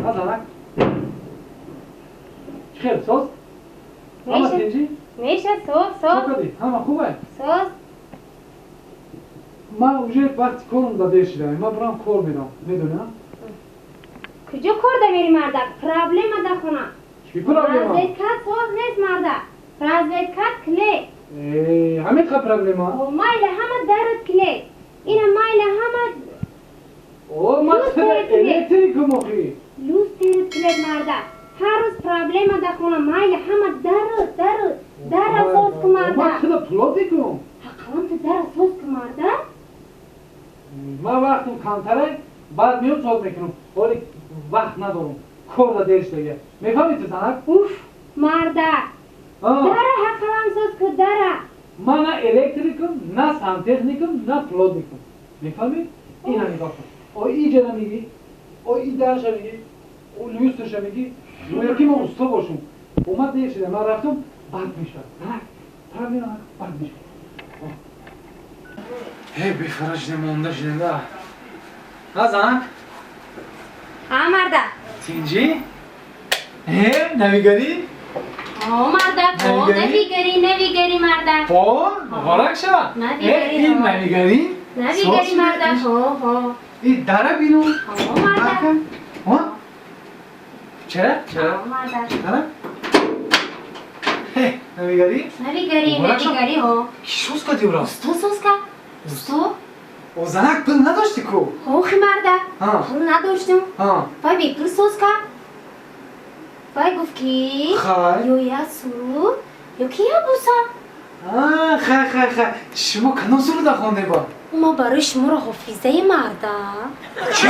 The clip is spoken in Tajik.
Занак, чӣ хел, соз? Ҳама тинҷӣ? Меша, соз, соз. Чо кардӣ? Ҳама хубай? Соз. Ман уже вақти корм да дер шидам, ман бурам кор мерам, медонӣ? Куҷо кор да мери, мардак? Проблема да хона. Чӣ проблема? Розеткат соз нест, мардак. Розеткат кле. Ҳамин қа проблема? О, майла ҳама дарут кле. Ина майла ҳама. О, ман электрикум охи. Люстерут клет, мардак. Ҳар рӯз проблема да хона, майла ҳама дарут, дарут. Дара соз ку, мардак. Ман худа плотникум. Ҳақалам ту дара соз ку, мардак. Ман вақтам камтаре, баъд меём, соз мекунам. Ҳоли вақт надорам. Кор да дер шудага. Мефаҳмӣ ту, занак? Уф, мардак. Дара ҳақалам соз ку, дара. Ман на электрикум, на сантехникум, на плотникум. Мефаҳмӣ? Ина нигоҳ кун. О, иҷара мегӣ, о, и дарша мегӣ, о, люстрша мегӣ. Гӯё ки мо усто бошум. Омад, дер шуда, ман рафтам, бад мешавад. Занак, проблема бад мешавад. Ҳе, бефара шидем, монда шидем да. Ҳа, занак? Ҳа, мардак. Тинҷӣ? Э, навигарӣ? О, мардак, о, навигарӣ, навигарӣ, мардак. О, муборак шава. Навигарӣ. Ин навигарӣ? Навигарӣ, мардак, ҳо, ҳо. И дара бину. Ҳо, мардак. Ҳо? Чара? Чара? Ҳо, мардак. Дара? Э, навигарӣ? Навигарӣ, навигарӣ, ҳо. Ки соз кардӣ ура? Усто соз кард. Усто? О, занак, пул надошти ку? Охи, мардак. Пул надоштум. Вай бепул соз кард. Вай гуфт, ки ё як суруд, ё ки як буса. Хай, хай, хай, шумо кадом суруда хонде ба? Ма барои шуморо ҳофизаи, мардак. Чӣ?